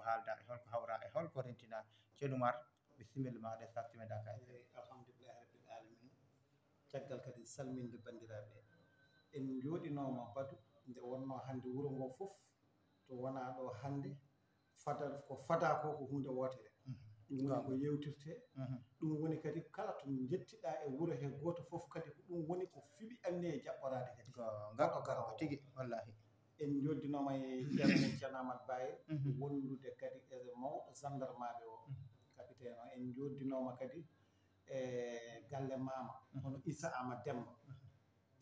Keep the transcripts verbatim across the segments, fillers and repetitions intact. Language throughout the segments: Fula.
Haalda e holko hawra e holko rentina. Ceerno Umar, bisimilla maɗa e sarti men dakar. Alhamdulillahi rabbil alamin. Caggal kadi salminde banndiraaɓe, en njooɗinooma Badu nde wonnoo hannde wuro ngoo fof, to wonaa ɗo hannde, fada ko fada ko ko huunde wootere. Ɗum woni ko yewtirte. Ɗum woni kadi kala to njettiɗaa e wuro he gooto fof kadi ko ɗum woni ko fiɓi anni e jaɓɓoraade kadi. Ko ngaɗo garowo tigi wallahi. En njooɗinooma e ceerno men ceerno Amat Baye, wondude kadi e mawɗo sandarmaaɓe o, capitaine o. En njooɗinooma kadi e galle maama hono Issa Ama Demba.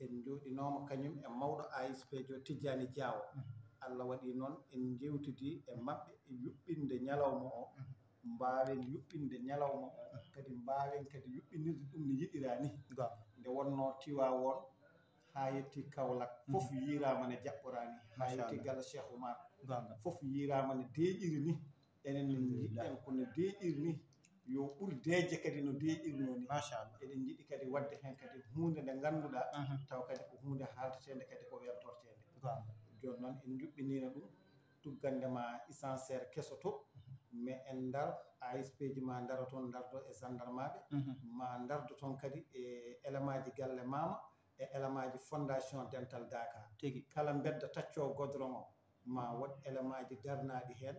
En njooɗinooma kañum e mawɗo A S P jo Tijjani Diawo. Allah waɗi noon en njewtidi e maɓɓe e yuɓɓinde ñalawma o. Mbaawen yuɓɓinde ñalawma o, kadi mbaawen kadi yuɓɓinirde ɗum no yiɗiraa ni. Nde wonnoo Tiwaawoon haa yetti Kawlak, fof yiiraama ne jaɓɓoraa ni. Haa yetti Gala Cheikh Oumar, fof yiiraama ne deeƴiri ni. Enen ne njiɗɗen ko no deeƴiri ni, yo ɓur deeƴde kadi no deeƴirnoo ni. Machallah. Eɗen njiɗi kadi waɗde heen kadi huunde nde ngannduɗaa, taw kadi ko huunde haalteteende kadi ko weltorteende. Jooni noon en njuɓɓiniino ɗum, tuggande ma essentiel keso to, mais en ndar, A S P ji ma ndaro toon, ndardo e gendarmaaɓe, ma ndardo toon kadi e élémentji galle maama, e élémentji fondation Dental Dakar. Tigi. Kala mbedda taccoo godron o, ma woɗ élémentji darnaaɗi heen.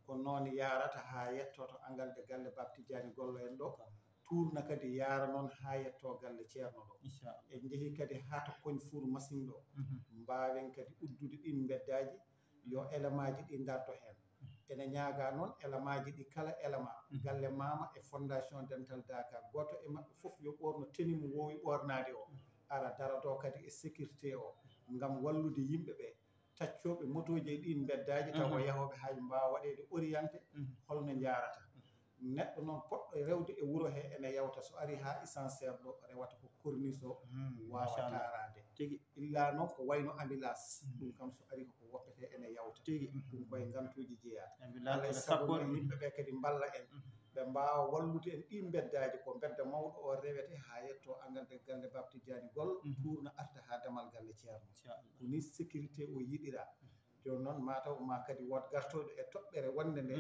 Ko noon yaarata haa yettoo to angal de galle Bab Tijjani Gollo en ɗo. Tuurna kadi yaara noon haa yettoo galle ceerno ɗo. En njehii kadi haa to koñ fuur machine ɗo. Mbaawen kadi uddude ɗiin mbeddaaji, yo élémentji ɗi ndarto heen. Ene ñaagaa noon élémentji ɗi, kala élément, galle maama e fondation Dental Dakar, gooto e maɓɓe fof yo ɓoorno tenue mo woowi ɓoornaade o, ara dara ɗo kadi e sécurité o, ngam wallude yimɓe ɓe, taccooɓe motooji e ɗiin mbeddaaji, tawa ko yahooɓe haa ɓe mbaawa waɗeede orienté holno njaarata. Neɗɗo noon poɗɗo rewde e wuro he ene yawta, so ari haa essentiel ɗo, rewata ko corniche o, waawa taaraade. Tigi. Illa noon ko wayno ambulance, ɗum kam so ari ko woppete ene yawta. Tigi. Ɗum koye ngantuuji jeyaa. Alay sago noon yimɓe ɓe kadi mballa en, ɓe mbaawa wallude en ɗiin mbeddaaji, ko mbedda mawɗo o rewete haa yettoo angal de galle Bab Tijjani Gollo, tuurna arta haa damal galle ceerno. Ko ni sécurité o yiɗiraa. Jooni noon, mataw ma kadi wood gartooɗo e toɓɓere wonnde nde,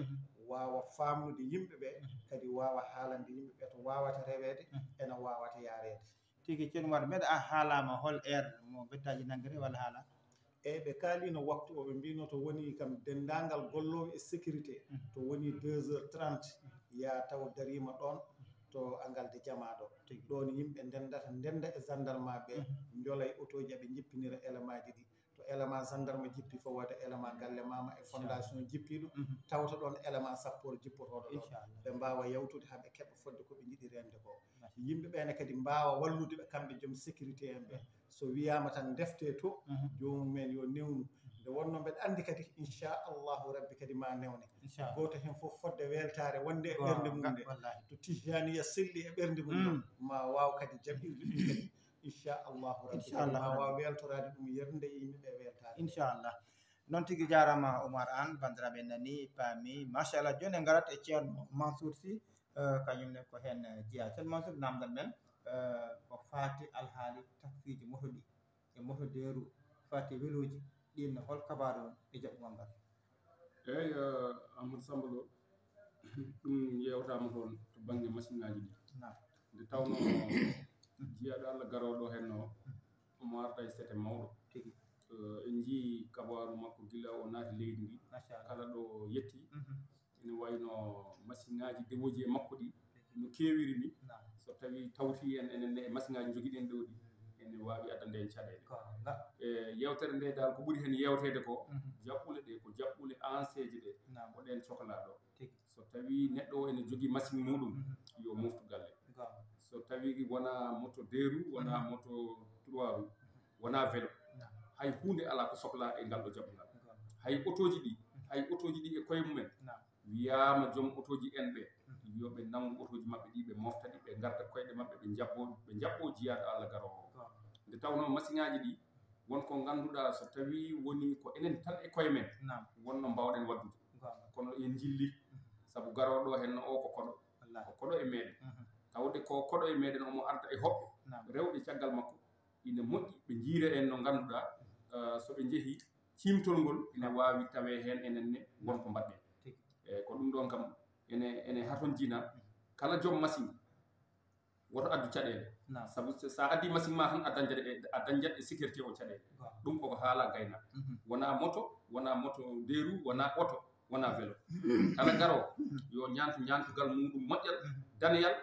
waawa faamnude yimɓe ɓe, kadi waawa haalande yimɓe ɓe to waawata reweede, ena waawata yaareede. Tigi, ceerno Umar, mbeɗa a haalaama hol heure mo bettaaji nanngiri walla haala? Eey, ɓe kaaliino waktu o, ɓe mbiino to woni kam denndaangal golloowo e sécurité, to woni deux heures trente, yaa taw dariima ɗoon to angal de jamaa ɗo. Tigi. Ɗoon yimɓe ndenndata, ndennda e gendarme ɓe, njola e otooji, ɓe njippinira élémentji ɗi. To élément gendarme jippi fof, wata élément galle maama e fondation jippiiɗo, tawta ɗoon élément sappoor jippotooɗo ɗoon. Ɓe mbaawa yawtude haa ɓe keɓa fodde ko ɓe njiɗi reende ko. Yimɓe ɓeene kadi mbaawa wallude ɓe, kamɓe joom sécurité en ɓe. So wiyaama tan ndeftee to, joomum en yo newnu. Nde wonnoo mbeɗa anndi kadi, inchallahu rabbi kadi ma newne. Gooto heen fof fodde weltaare wonnde e ɓernde mum nde. To Tijjaniya selli e ɓernde mum ɗon, ma waaw kadi jaɓirde ɗum kadi. Inchallahu rabbi. Inchallah. Ma waaw weltoraade ɗum yerde e yimɓe ɓe weltaade. Inchallah. Noon tigi jaaraama Oumar Anne, banndiraaɓe nani, paami. Machallah, jooni en ngarat e ceerno Mansour Sy, eh, kañum ne ko heen, eh, jeyaa. Ceerno Mansour, naamndal men, eh, ko faati alhaali taksiiji moto ɗi e moto deeru faati welooji ɗin, hol kabaaru on e jaɓɓugol ngal? Eey, eh, Amadou Samba Lo, ɗum yeewtaama toon to bannge masiŋaaji ɗi. Naam. Nde tawnoo jiyaaɗo Allah garooɗo heen o, omo arda e sete mawɗo. Tigi. Eh, en njii kabaaru makko gila o naati leydi ndi. Machallah. Kala ɗo o yetti, ene wayno masiŋaaji dewooji e makko ɗi no keewiri ni. Naam. So tawii tawti en enen ne e masiŋaaji njogiɗen ɗo ɗi, ene waawi addande en caɗeele. Ko nga. E yeewtere nde dal, ko ɓuri heen yeewteede ko, jaɓɓule ɗe, ko jaɓɓule anseeje ɗe, naam, ko ɗeen coklaa ɗo. Tigi. So tawii neɗɗo o ene jogii masiŋ muɗum, yo moftu galle. Goonga. So tawii wonaa moto deux roues, wonaa moto trois roues, wonaa vélo, naam, hay huunde alaa ko soklaa e ngal ɗo jaɓɓungal. Goonga. Hay otooji ɗi, hay otooji ɗi e koye mumen, naam, wiyaama joom otooji en ɓe, yo ɓe nanngu otooji maɓɓe ɗi, ɓe mofta ɗi, ɓe ngarda koyɗe maɓɓe, ɓe njaɓɓoo, ɓe njaɓɓoo jiyaaɗo Allah garoowo o. Goonga. Nde tawnoo masiŋaaji ɗi, won ko ngannduɗaa, so tawii woni ko enen tan e koye men, naam, wonno mbaawɗen waɗdude. Goonga. Kono en njilli, sabu garooɗo heen o ko koɗo. Wallaahi. Ko koɗo e meɗen. Mhm. Tawde ko koɗo e meɗen, omo arda e hoɓɓe, naam, rewɓe caggal makko. Ina moƴƴi ɓe njiira en no ngannduɗaa, eh, so ɓe njehii, ciimtol ngol ina waawi tawee heen enen ne won ko mbaɗɗen. Tigi. E, ene, ene hatonjina kala joom machine woto addu caɗeele. Sabu so a addi machine ma tan, a dañjat e, a dañjat e sécurité o caɗeele. Ɗum koko haala gayna. Wona moto, wona moto ndeeru, wona oto, wona vélo. Kala garoowo yo ñaantu ñaantugal muɗum moƴƴal, daneyal,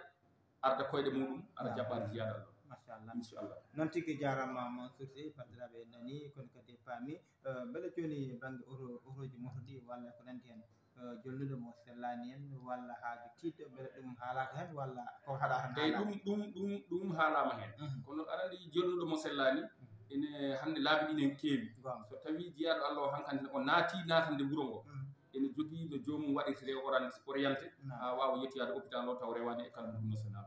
arda koyɗe muɗum, ara jaɓɓaade jiyaaɗo Allah. Machallah. Inchallah. Noon tigi, jaaraama Mansour Sy. Banndiraaɓe nani, kono kadi paami. Eh, mbeɗa jooni bannge oto, otoji moto ɗi walla ko nanndi heen, eh, jolnuɗo mo sellaani heen, walla haaju tiiɗɗo, mbeɗa ɗum haalaaka heen, walla ko haɗaaka heen? Eyi, ɗum, ɗum, ɗum, ɗum haalaama heen. Kono aɗa anndi, jolnuɗo mo sellaani, ene hannde laabi ɗi ne keewi. So tawii jiyaaɗo Allah o hankandi o naati naatande wuro ngo, ene jogii no joomum waɗirtire oran-, orienté, haa waawa yettoyaade hôpital o taw rewaani e kalluɗum national.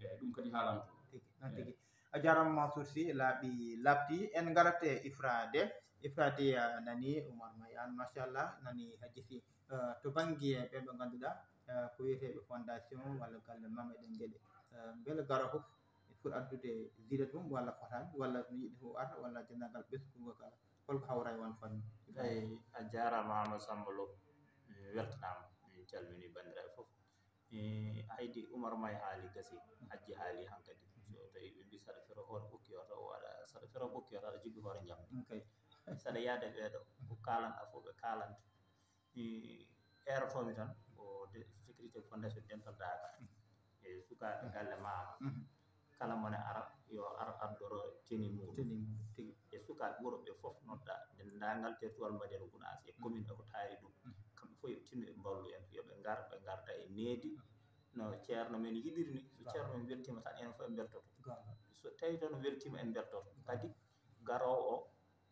Eyi, ɗum kadi haalaama toon. Tigi, noon tigi. A jaaraama Mansour Sy, laaɓi laaɓti. En ngarat e Ifra Dé. Ifra Dé, a nani Oumar Mayane, machallah, nani Hadji Sy. Eh, to bannge ɓe ɓe ngannduɗaa, eh, ko wiyeteeɓe fondation walla galle Mama Eɗen Geɗe. Eh, mbele garo fof foti addude ziida mum walla fotaani, walla no yiɗi fof arta, walla denndaangal ɓesngu ngoo kala? Holko hawra e oon fannu? Eyi, a jaaraama Amadou Samba Lo. Mi weltanaama. Mi calminii banndiraaɓe fof. Eh, Haydi Oumar May haali gasi, Hajji haali hankadi. So tawi ɓe mbi saɗa fero hoore ɓokki o, taw waɗa saɗa fero ɓokki o, taw aɗa jogii hoore njamndi. Saɗa yaada ɓeeɗo, ko kaalanɗa fof ɓe kaalanta. Mi eerotoomi tan ko de sécurité fondation dental Daaka. E sukaaɓe galle Mama. Kala mo ne ara, yo ar addoro tenue muɗum. Tenue muɗum, tigi. E sukaaɓe wuro ɓe fof nodda, denndaangal territoire Madiana Gounass e commune o ko taari ɗum. Kamɓe fof yo tinno ɓe mballu en, yo ɓe ngar, ɓe ngarda e needi. No ceerno men yiɗiri ni, so ceerno men weltiima tan, enen fof en mbeltoto. So tawi tan weltiima, en mbeltoto. Kadi garoowo o,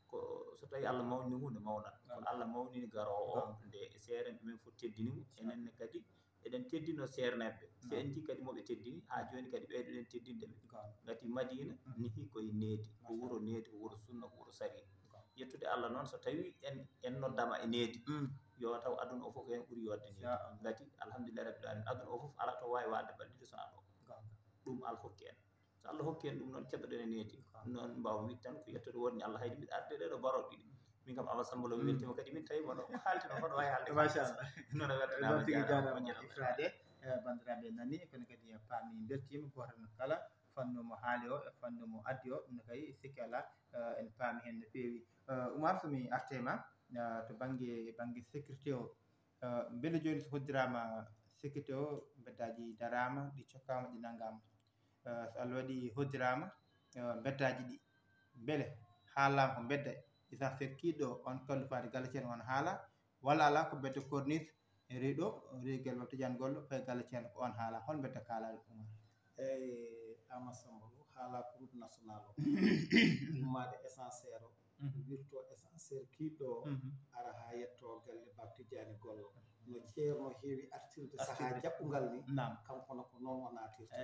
ko so tawi Allah mawnini huunde, mawnat. Kono Allah mawnini garoowo o, nde e seere nde men fof teddini mo, enen ne kadi eɗen teddino seerneeɓe ɓe. So en nji kadi mo ɓe teddini, haa jooni kadi ɓeydoɗen teddinde ɓe. Ngati Madiina nihi koye needi, ko wuro needi, ko wuro sunna, ko wuro sariya. Yettude Allah noon, so tawi en, en noddama e needi, yo taw aduna o fof ko en ɓuri yodde needi. Ngati, alhamdulillahi rabbil alamin, aduna o fof alaa to waawi waɗde balɗe ɗiɗi sona ɗo. Ɗum Allah hokki en. So Allah hokki en ɗum noon, keɗoɗen e needi. Noon mbaaw wiide tan ko yettude wonde Allah, haydi mbiɗa arde ɗeɗo baroɗe ɗiɗi. Min kam, Awa Samba Lo, mi weltiima kadi, min tawi mo ɗo, ko haalti noon, hoto wawi haalde. Machallah. Noon a weltanaama, noon tigi, jaaraama, moƴƴere. Ifra Dé. Eh, banndiraaɓe nani, kono kadi en paami, mbeltiima, gooto heen kala fannu mo haali o e fannu mo addi o, ɗum ne kay sikki alaa, eh, en paami heen no feewi. Eh, Oumar, so mi artii e ma, eh, to bannge, bannge sécurité o, eh, mbele jooni so hoddiraama sécurité o, mbeddaaji daraama, ɗi cokkaama, ɗi nanngaama? Eh, so Allah waɗi hoddiraama, eh, mbeddaaji ɗi, mbele haalaama ko mbedda essentiel kiiɗɗo on kallufaade galle Ceerno on haala, walla alaa ko mbedda corniche, rewi ɗo, rewi galle Baba Tidiane Gollo, fayi galle Ceerno ko on haala, hol mbedda kaalaaɗo Oumar? Eyi, Ama Samba Lo, haala ko route national o. Ummaade essentiel o, wirto essentiel kiiɗɗo o, ara haa yetto galle Baba Tidiane Gollo. No Ceerno heewi artirde sahaa jaɓɓungal ni, kanko no ko noon o naatirta.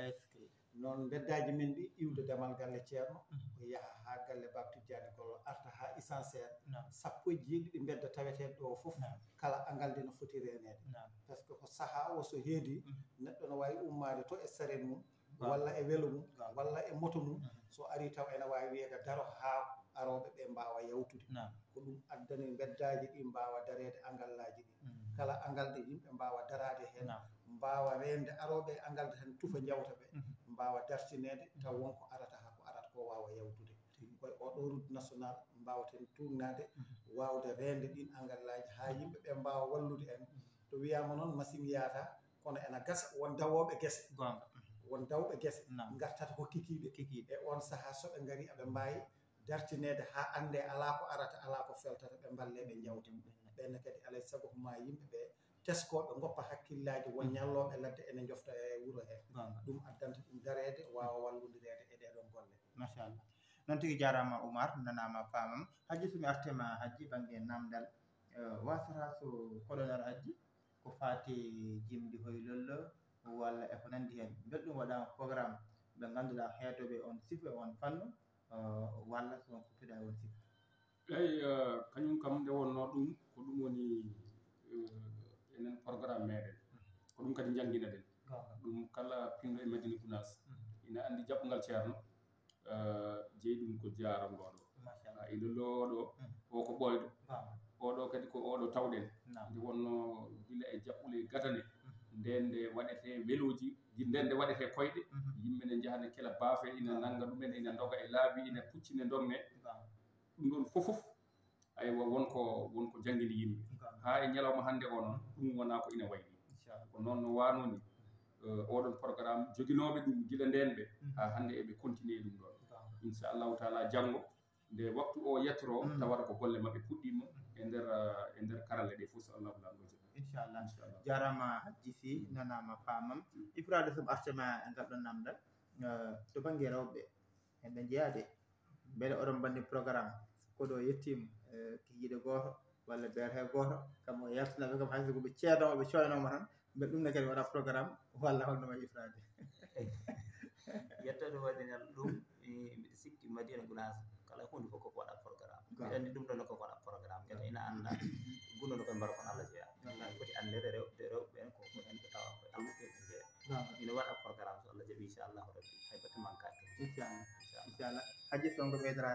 Noon mbeddaaji men ɗi, iwde damal galle Ceerno, o yaha haa galle Baba Tidiane Gollo, arta haa essentiel, sappo e jeeɗiɗi mbedda taweteeɗo ɗo fof, kala angalde no foti reeneede. Par ce que ko sahaa o so heedi, neɗɗo no waawi ummaade to e saret mum, walla e welo mum, walla e moto mum, so ari taw ene waawi wiyeede daro haa arooɓe ɓe mbaawa yawtude. Ko ɗum addani mbeddaaji ɗi mbaawa dareede angallaaji ɗi. Kala angalde yimɓe mbaawa daraade heen, mbaawa reende arooɓe e angalde tan tufa njawta ɓe, mbaawa dartineede taw won ko arata haa ko arata ko waawa yawtude. Koye oɗo route national mbaawaten tuugnaade, waawde reende ɗiin angallaaji haa yimɓe ɓe mbaawa wallude en. To wiyaama noon machine yaata, kono ena gasa won dawooɓe gese. Won dawɓe gese ngartata ko kikiiɗe. E oon sahaa so ɓe ngarii aɓe mbaawi dartineede haa anndee alaa ko arata, alaa ko feltata, ɓe mballee, ɓe njawta. Ɓeen ne kadi alaa e sago ko maa yimɓe ɓe teskoo, ɓe ngoppa hakkillaaji, won ñallooɓe ladde ene njofta e wuro hee. Ɗum addanta ɗum dareede, waawa walludireede e ɗee ɗoon golle. Machallah. Noon tigi, jaaraama Oumar, nanaama, faamaama. Hajji, so mi artii e ma, Hajji, bannge naamndal, eh, waasata so koɗo nar Hajji, ko faati jimɗi hoylollo walla e ko nanndi heen. Mbele ɗum waɗaama programme ɓe ngannduɗaa heedooɓe on sifa e on fannu, eh, walla so on kuppiɗaa e on sifa? Eyi, eh, kañum kam nde wonnoo ɗum, ko ɗum woni, eh, enen programme meɗen. Ko ɗum kadi njannginaɗen. Ɗum kala pinɗo e Madina Gounass ina anndi jaɓɓungal Ceerno. Eh, jeyi ɗum ko jaarangooɗo. Machallah. Ah, ina looɗo, o ko ɓooyɗo. Oɗo kadi ko oɗo tawɗen. Nde wonnoo gila e jaɓɓule e gadane, Nden nde waɗetee welooji, nden nde waɗetee koyɗe, yimɓe ne njaha ne kela baafe, ina nannga ɗumen, ina ndoga e laabi, ina pucci ne ndognee. Ɗum ɗoon fof fof, aywa, won ko, won ko janngini yimɓe. Haa e ñalawma hannde o noon, ɗum wonaa ko ina wayi nii. Ko noon no waanoo nii, eh, oɗon programme joginooɓe ɗum gila ndeen ɓe, haa hannde eɓe continue ɗum ɗoon. Inchallahu taala, janngo, nde waktu o yettoro, tawata ko golle maɓɓe puɗɗiima e nder, eh, e nder karalle ɗe fof, so Allahu Laamɗo jaɓi. Inchallah. Inchallah. Jarama Hajji Sy, nanama, faamam. Ifrade soɓe artema e ngal ɗon namdal, eh, to bannge rewɓe, en ɓe jeyaade. Mbele oɗon mbanni programme, ko ɗo yettiima, eh, kikiiɗe gooto, walla beerhe gooto, kam o yaltinaɓe kam, hay so ko ɓe ceedooɓe, ɓe coynoma tan, mbele ɗum ne kadi waɗa programme, walla holno wayi Ifrade? Yettode waɗinal ɗum, eh, mbiɗa sikki Madina Gunaas, kala huunde fof koko waɗa programme. Mbiɗa anndi ɗum ɗon koko waɗa programme, kadi ina annda, gunnuɗo koye mbar kon Allah jeeya. Foti anndeede rewɓe, rewɓe ɓen ko, ko heen ɓe tawa koye almuɓɓe ɓe jeeya. Ina waɗa programme, so Allah jaɓi, inchallahu rabbi, hay batte mankaaki. Inchallah. Inchallah. Hajji Sonko ɓeydora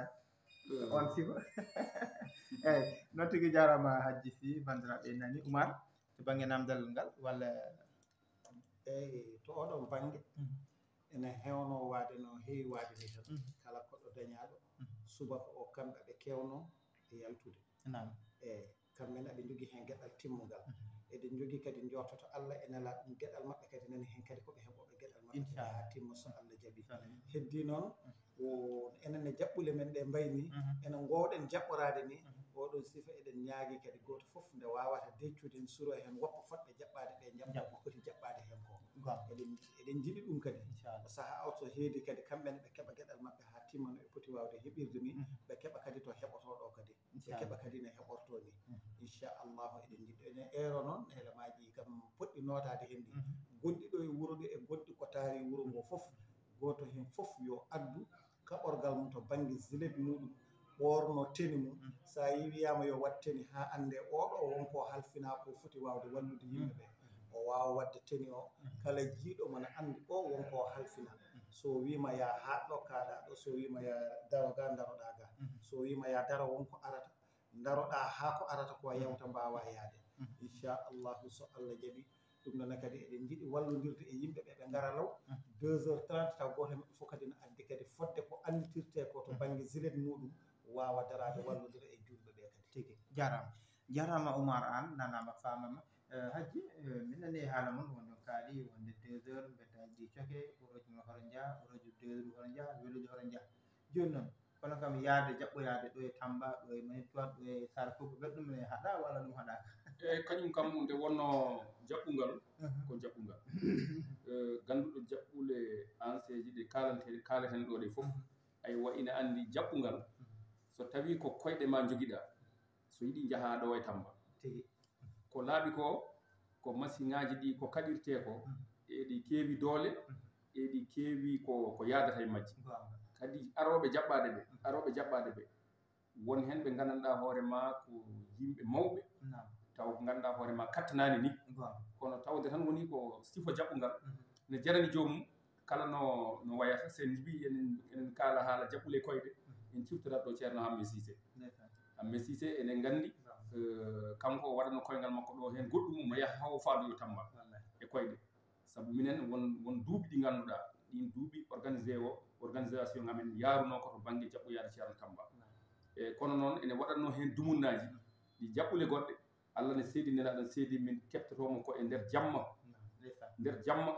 on sifa. Eyyi, noon tigi, jarama Hajji Sy, bandiraɓe nani. Oumar, to banggue namdal ngal, walla? Eyyi, to oɗon banggue, ene hewno waade no heewi waade ni tan. Kala koɗo dañaaɗo, subaka o kamɓe ɓe kewno e yaltude. Naam. Eyyi, kamɓe ne aɓe njogii heen geɗal timmungal. Eɗen njogii kadi njortoto Allah e nelaaɗo ɗum, geɗal maɓɓe kadi nani heen kadi ko ɓe heɓooɓe geɗal maɓɓe kadi haa timma so Allah jaɓi. Heddii noon, o, enen e jaɓɓule men ɗe mbayni, enen ngoowɗen jaɓɓoraade ni, oɗon sifa eɗen ñaagii kadi gooto fof nde waawata deccude heen, suro heen woɓɓe fotɓe jaɓɓaade ɓe, jaɓɓa ko poti jaɓɓaade heen ko. Eɗen, eɗen njiɗi ɗum kadi. Ko sahaa o so heedi kadi kamɓe ne ɓe keɓa geɗal maɓɓe haa timma no ɓe poti waawde heɓirde ni, ɓe keɓa kadi to heɓotoo ɗo kadi. Ɓe keɓa kadi no heɓortoo ni. Inchallahu, eɗen njiɗi ene eero noon, helemaaji kam poɗɗi nootaade heen ɗi. Gonɗi ɗo e wuro ɗo e gonɗi ko taari wuro ngo fof, gooto heen fof yo addu kaɓorgal mum to bannge zilet muɗum, ɓoorno teni mum. So a yi wiyaama yo waɗ teni haa annde oɗo wonko halfinaa ko foti waawde wallude yimɓe ɓe, o waawa waɗde teni o. Kala jiiɗo mo na anndi o wonko halfinaa. So wiima ya haaɗ ɗo kaaɗa ɗo, so wiima ya daro ga daroɗa ga, so wiima ya daro wonko arata, daroɗa haa ko arata ko yawta mbaawa yaade. Inchallahu, so Allah jaɓi, ɗum ɗon kadi eɗen njiɗi wallondirde e yimɓe ɓe, ɓe ngara law deux heures trente, taw gooto e maɓɓe fof kadi no addi kadi fodde ko anndirte ko to bannge zilet muɗum, waawa daraade wallondira e juulɓe ɓe kadi. Tigi. Jarama. Jarama Oumar Anne, nanama, faamama. Eh, Hajji, eh, min nani haala mon, wonde on kaali wonde deux heures, mbeddaji ɗi coke, oroji mon hoto njaha, oroji deux heures hoto njaha, weluji hoto njaha. Jooni noon, kono kam yaade jaɓɓoyaade ɗo e Tamba, ɗo e Manitoire, ɗo e Saare Kobbe, mbeɗa ɗum ne haɗa walla ɗum haɗaka? Eyyi, kañum kam nde wonno jaɓɓungal, ko jaɓɓungal. Eh, ganduɗo jaɓɓule anseeji ɗe kaalanteɗe, kaaleten ɗo ɗe fof, aywa, ina anndi jaɓɓungal, so tawi ko koyɗe ma njogiɗa, so yiɗi njaha ɗo e Tamba. Tigi. Ko laaɓi ko, ko masiŋaaji ɗi ko kaɗirtee ko, eɗi keewi doole, eɗi keewi ko, ko yaadata e majji. Kadi arooɓe jaɓɓaade ɓe, arooɓe jaɓɓaade ɓe, won heen ɓe nganndanɗaa hoore ma ko yimɓe mawɓe, taw ko nganndanɗaa hoore ma kattanaani ni. Kono tawde tan woni ko sifo jaɓɓungal, ne jarani joomum, kala no, no wayata. So en mbi enen, enen kaala haala jaɓɓule koyɗe, en ciftorat ɗo Ceerno Hamme Sise. Hamme Sise, enen nganndi, eh, kanko o waɗano koyngal makko ɗo heen goɗɗum, mo yaha hawo faado yo Tamba e koyɗe. Sabu minen won, won duuɓi ɗi ngannduɗaa, ɗin duuɓi organisé o, organisation amen yaaruno ko to bannge jaɓɓoyaade Ceerno Tamba. E kono noon ene waɗatno heen dumunnaaji, ɗi jaɓɓule goɗɗe, Allah ne seedi, nelaaɗo ne seedi, min keɓtotoo mo ko e nder jamma. Nder jamma,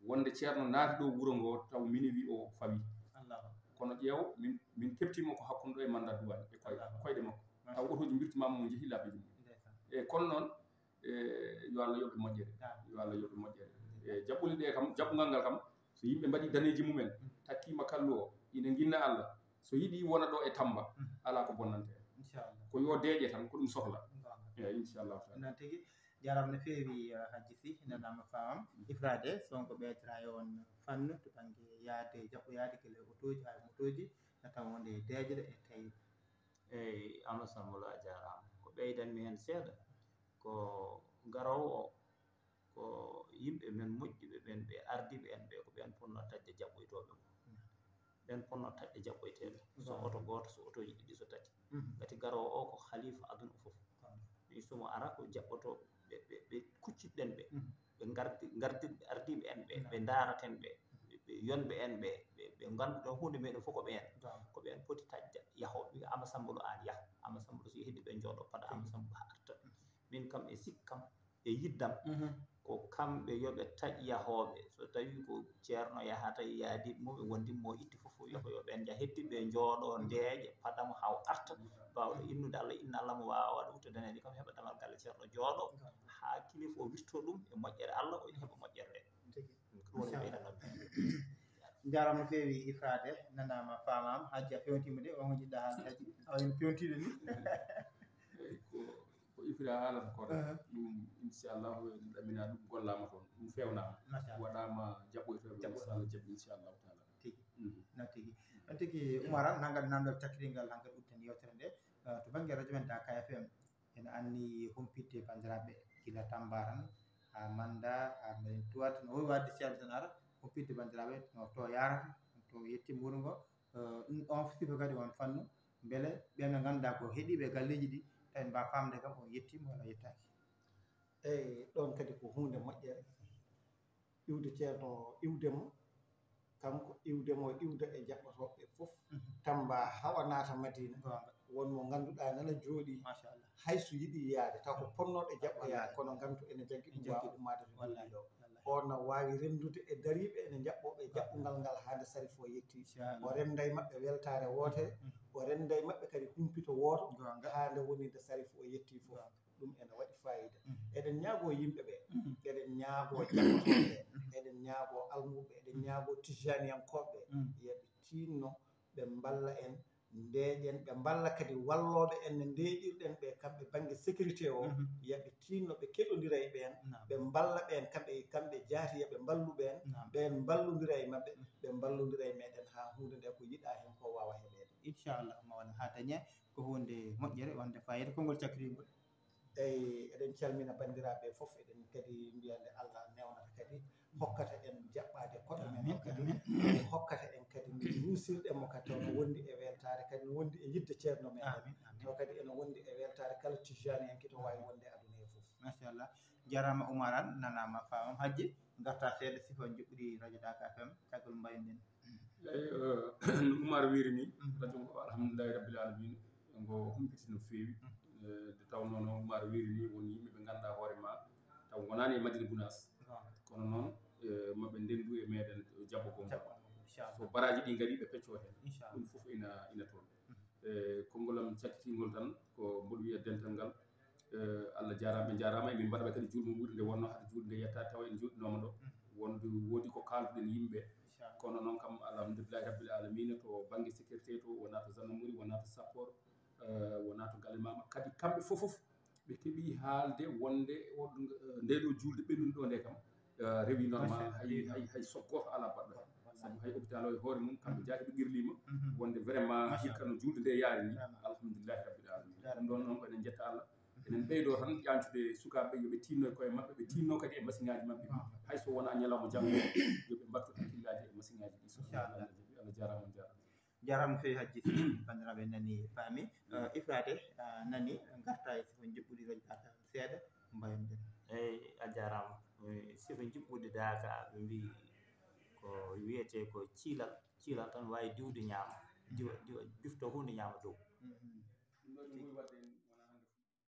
wonde Ceerno naati ɗo wuro ngo, taw minuit o fawi. Kono ƴeew, min, min keɓtiima ko hakkunde ɗo e Manda Duwani, e koyɗe, koyɗe makko. Taw otooji mbirtimaama mo, njehi laabi mum. E kono noon, e, yo Allah yoɓ e moƴƴere. Yo Allah yoɓ e moƴƴere. E, jaɓɓule ɗe kam, jaɓɓungal ngal kam, so yimɓe mbaɗi daneeji mumen, takkiima kallu o, ina nginna Allah, so yiɗi wona ɗo e Tamba, alaa ko bonnanta en. Inchallah. Ko yo deeƴe tan, ko ɗum sohla. Inchallah. Eeyi, inchallahu taala. Noon tigi, jarama no feewi, eh, Hajji Sy, nanama, faamam. Ifrade, so won ko ɓeydataa e on fannu to bannge yaade, jaɓɓoyaade gila e otooji haa e motooji, na tawa wonde e deeƴre e tawi. Eeyi, Amadou Samba Lo, a jaaraama. Ko ɓeydanmi heen seeɗa, ko garoowo o, ko yimɓe men moƴƴuɓe ɓen, ɓe ardiiɓe en ɓe, ko ɓen ponno taƴde jaɓɓoytooɓe mo. Ɓen ponno taƴde jaɓɓoyteeɓe. So oto gooto, so otooji ɗiɗi, so tati. Ngati garoowo o ko halifa aduna o fof. Ni so mo ara ko jaɓɓotooɓe ɓe, ɓe, ɓe kuccitɗen ɓe. Ɓe gardi, gardirɓe, ardiiɓe en ɓe, ɓe ndaaraten ɓe, ɓe, ɓe yonɓe en ɓe, ɓe, ɓe ngannduɗaa huunde meɗen fof ko ɓeen. Ko ɓeen poti taƴde yahooɓe, wiya, "Ama Samba ɗo, aan yah." Ama Samba ɗo, so yehii ɓe njooɗo, paɗa Ama Samba ɗo arta. Min kam e sikkam, e yiddam, ko kamɓe yo ɓe taƴ yahooɓe. So tawii ko ceerno yahata e yaadiiɓe mum, ɓe wondiɓe mo itti fof, fof yo ko yo ɓeen njah heddi ɓe njooɗo, ndeeƴe, padamo haa o arta. Baawɗo innude Allah, inna Allah mo waawa waɗa wutta daneeje kam, heɓa damal galle ceerno jooɗo, haa kilifa o wirtoo ɗum e moƴƴere Allah, o ina heɓa moƴƴere nde. Ɗum woni ko ɓeydanoo. Njaaraama no feewi, Ifraade nanaama, faamaama. Hajji, a fewntiima de, on jiɗɗa haalde, Hajji? Awa, en pewntiiɗo ni. Ko, ko Ifra haalata ko, ɗum, inchallahu, en ɗamina ɗum, gollaama toon, ɗum feewnaama. Machallah. Waɗaama jaɓɓoytooɓe, inchallah, jaɓɓi, inchallahu taala. Tigi. No tigi. No tigi, Umar, nangal nanndal cakkiringal, hangal udden yewtere nde, eh, to bannge radio men Daaka F M. Ene anni humpitde banndiraaɓe gila Tamba tan haa Mannda, haa mbeɗen tuwata no waɗi waɗde ceerno tan ara, humpitde banndiraaɓe no to yaarata, to yettiima wuro ngo. Eh, ɗum on sifa kadi on fannu, mbele ɓeen ɓe ngannduɗaa ko heɗiiɓe galleeji ɗi, tawi mbaa faamde kam on yettiima walla yettaaki. Eyi, ɗoon kadi ko huunde moƴƴere. Iwde ceerno o, iwde mo, kanko iwde mo, iwda e jaɓɓotooɓe ɓe fof. Tamba hawa naata Madina. Won mo ngannduɗaa nana jooɗii. Machallah. Hay so yiɗi yaade, taw ko ponnooɗo jaɓɓoyaade, kono ngantu ene jaggi ɗum, waawa ummaade to jooɗii ɗo. O na waawi renndude e dariiɓe ene jaɓɓooɓe jaɓɓungal ngal haa nde Sarif o yetti. O rennda e maɓɓe weltaare wootere, o rennda e maɓɓe kadi humpito wooto, haa nde woni nde Sarif o yetti fof. Ɗum ene waɗi faayiida. Eɗen ñaagoo yimɓe ɓe, eɗen ñaagoo jaɓɓotooɓe ɓe, eɗen ñaagoo almuuɓe, eɗen ñaagoo tijjaaniyankooɓe ɓe, yo ɓe tiinno, ɓe mballa en, ndeeƴen, ɓe mballa kadi wallooɓe en no ndeeƴirɗen ɓe, kamɓe bannge sécurité o, yo ɓe tiinno, ɓe keɗondira e ɓeen, ɓe mballa ɓeen, kamɓe, kamɓe jaati, yo ɓe mballu ɓeen, ɓeen mballondira e maɓɓe, ɓe mballondira e meeɗen, haa huunde nde ko yiɗaa heen ko waawa heɓeede. Inchallah, ma wona haa dañee. Ko huunde moƴƴere, wonde faayiida, konngol cakkiringol. Eyi, eɗen calmina banndiraaɓe fof, eɗen kadi mbiya nde Allah newnata kadi, hokkata en jaɓɓaade koɗo men o kadi, hokkata en kadi nde ruusirɗen mo kadi, taw no wondi e weltaare kadi, no wondi e yiɗde ceerno men kadi. Taw kadi ene wondi e weltaare kala tijjaaniyanke to waawi wonde aduna he fof. Machallah. Jaraama Umar Aan, nanaama, faamaama. Hajji, ngartaa seeɗa sifa njuɓɓudi radio Daaka F M, caggal mbayen ɗen. Eyi, eh, no Umar wiiri ni, radio ngo, alhamdulillahi rabbil alamin, ngo humpiti no feewi. Eh, nde tawnoo no Umar wiiri ni, won yimɓe ɓe ngannduɗaa hoore ma, taw wonaani e Madina Gunaas. Kono noon, eh, maɓe ndenndu e meeɗen jaɓɓo gonga. So baraaji ɗi ngari, ɓe peccoo heen. Ɗum fof ina, ina toon. Eh, konngol am cakkitingol tan, ko mboɗo wiya dental ngal, eh, Allah jaaraama, ɓe njaaraama. Emin mbaɗa ɓe kadi juulde mum ɓuri nde wonnoo hade juulde nde yetta, tawa en njooɗinooma ɗo. Wonde woodi ko kaalduɗen yimɓe. Kono noon kam, alhamdulillahi rabbil alamina, to bannge sécurité to, wonaa to gendarmerie, wonaa to sappoor, eh, wonaa to galle maama. Kadi kamɓe fof fof, ɓe keɓi haalde wonde o, eh, nde ɗo juulde ɓennunde ɗo nde kam, eh, rewi normal, hay, hay, hay sokko alaa baɗɗo heen. Sabu hay hôpital o e hoore mum, kamɓe jaati ɓe qirliima, wonde vraiment hikka no juulde nde yaari ni, alhamdulillahi rabbil alamin. Ɗum ɗoon noon ko eɗen njetta Allah. Eɗen ɓeydoo tan ƴañtude sukaaɓe ɓe, yo ɓe tiinno e koye maɓɓe, ɓe tiinno kadi e masiŋaaji maɓɓe. Hay so wonaa ñalawma janngo, yo ɓe mbattu hakkillaaji e masiŋaaji ɗi. So Allah jaaraama, on jaaraama. Jaaraama no feewi, Hajji. Banndiraaɓe nani, paami. Eh, Ifraade, a nani, ngartaa e sifa njuɓɓudi radio Daaka seeɗa, mbayen ɗen. Eyi, a jaaraama. Eh, sifa njuɓɓudi Daaka, ɓe mbii ko wiyetee ko ciilal. Ciilal tan waawi diwde ñaama. Diwa, diwa, difto huunde ñaama dow. Mhm. Ɗum ɗo ɗum ɓuri waɗde en